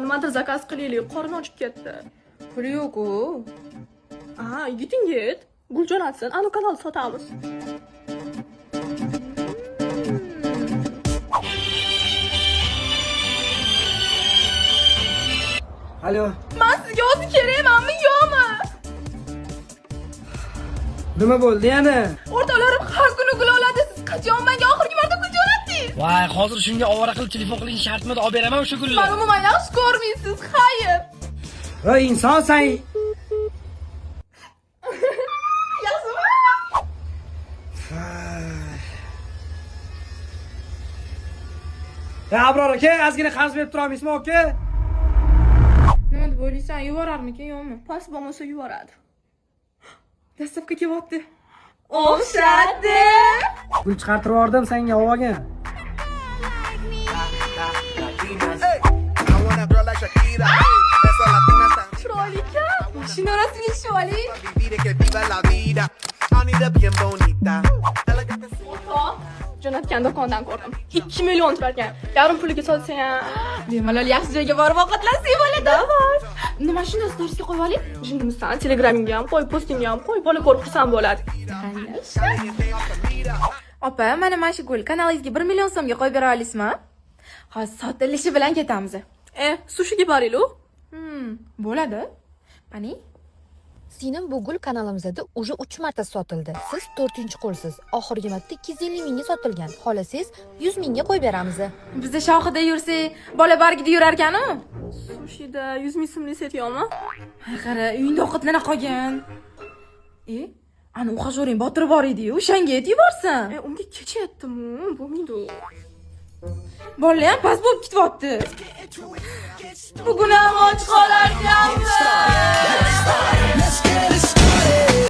Nimadir заказ qilaylik, qornim ochib ketdi. Puli yo'q-ku. A, yigiting yet. Gul jo'natsin, anu kanal sotamiz. Alo. Man sizga o'zi kerakmanmi, yo'qmi? Nima bo'ldi yana? O'rtoqlarim har kuni gul oladi. Siz qachon menga oxirgi marta gul jo'natdingiz? Voy, hozir shunga ovora qilib telefon qilish shartmidi? Olib beraman o'sha gulni. Mani umuman yaxshi ko'rmaysiz, xayr. Voy, insonsan. Yaxshimi? Ya Abror aka, ozgina qarz berib tura olmaysizmi, aka? Nima deb o'ylaysan, yuborarmikin, yo'qmi? Past bo'lmasa yuboradi. Dastlabki kelyapti. O'xshadi. Gul chiqartirib yubordim senga, olgin. I want a girl like Shakira. Esa latina está Chiroyli ekan. Mashina orasiga tushib oling. vivir que viva la vida. I need a bien bonita. Elegante. O'rtoq, jo'natgan do'kondan ko'rdim. 2 million turar ekan. Yarim puliga sotsa ham. Bemalol yaxshi joyga borib ovqatlansak bo'ladi. Давай. Nima shuni storiesga qo'yib oling? Jindimisan, Telegramingga ham qo'y, postingga ham qo'y, bola ko'rib xursand bo'ladi. Opa, mana shu gul kanalingizga 1 million so'mga qo'yib bera olasizmi? Hozir sotilishi bilan ketamiz. E, sushiga boraylik. Bo'ladi. Qani? Singlim, bu gul kanalimizda уже 3 marta sotildi. Siz 4-qo'lsiz. Oxirgi marta 250 mingga sotilgan. Xohlasangiz 100 mingga qo'yib beramiz. Bizda shoxida yursak, bola bargida yurarkan-u. Sushida 100 ming so'mlik set yo'qmi? Ay, qara, uyingda ovqatlana qolgin. E, ani ухажёр ing Botir bor edi-yu, o'shanga aytib yuborsin. E, unga kecha aytdim, bo'lmaydi. Bolalar ham past bo'lib ketyapti. Bugun ham och.